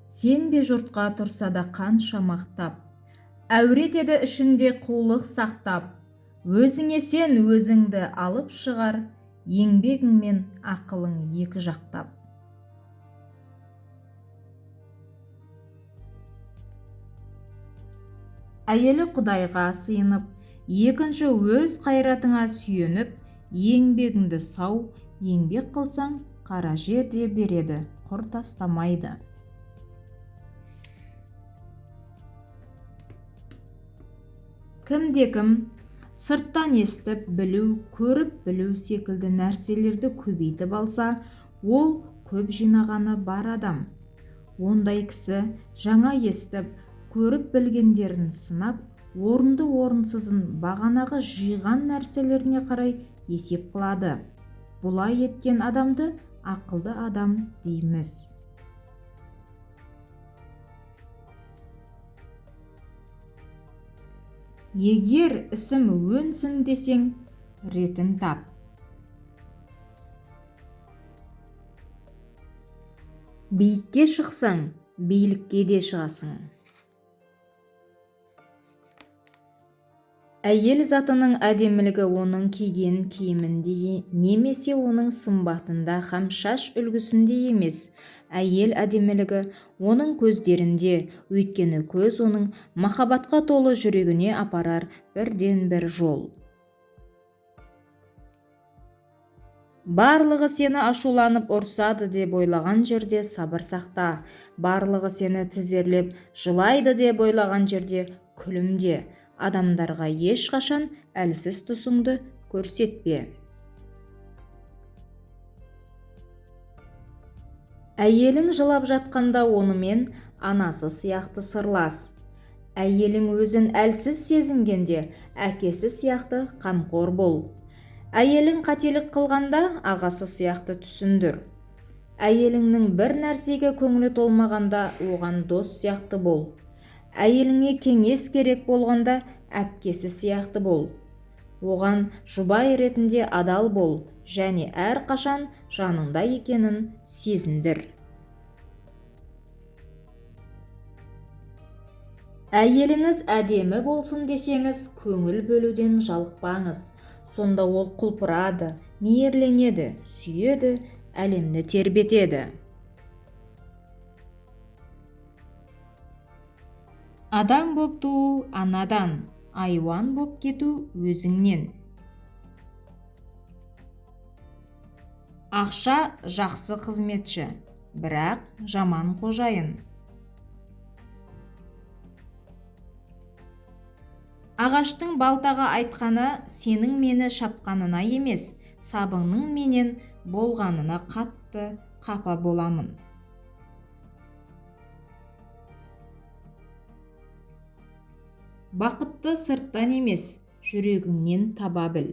Сенбе жұртқа тұрса да қанша мақтап. Әуре етеді ішінде қулық сақтап. Өзіңе сен, өзіңді алып шығар, еңбегің мен ақылың екі жақтап. Әйелі Құдайға сыйынып, екінші өз қайратыңа сүйеніп, еңбегіңді сау, еңбек қылсаң, қара жер де береді, құр тастамайды. Кімде-кім сырттан естіп білу, көріп білу секілді нәрселерді көбейтіп алса, ол көп жинағаны бар адам. Ондай кісі жаңа естіп, көріп білгендерін сынап, орынды орынсызын бағанағы жиған нәрселеріне қарай есеп қылады. Бұлай еткен адамды ақылды адам дейміз. Егер ісім өнсін десең, ретін тап. Биікке шықсаң, билікке де шығасың. Әйел затының әдемілігі оның киген киімінде немесе оның сымбатында һәм шаш үлгісінде емес. Әйел әдемілігі оның көздерінде, өйткені көз оның махаббатқа толы жүрегіне апарар бірден-бір жол. Барлығы сені ашуланып ұрсады деп ойлаған жерде сабыр сақта. Барлығы сені тізерлеп жылайды деп ойлаған жерде күлімде. Адамдарға ешқашан әлсіз тұсыңды көрсетпе. Әйелің жылап жатқанда онымен анасы сияқты сырлас. Әйелің өзін әлсіз сезінгенде әкесі сияқты қамқор бол. Әйелің қателік қылғанда ағасы сияқты түсіндір. Әйеліңнің бір нәрсеге көңілі толмағанда оған дос сияқты бол. Әйеліңе кеңес керек болғанда әпкесі сияқты бол. Оған жұбай ретінде адал бол және әрқашан жаныңда екенін сезіндір. Әйеліңіз әдемі болсын десеңіз, көңіл бөлуден жалықпаңыз. Сонда ол құлпырады, мейірленеді, сүйеді, әлемді тербетеді. Адам боп туу анадан, айуан боп кету өзіңнен. Ақша жақсы қызметші, бірақ жаман қожайын. Ағаштың балтаға айтқаны сенің мені шапқанына емес, сабыңның менен болғанына қатты қапа боламын. Бақытты сырттан емес, жүрегіңнен таба біл.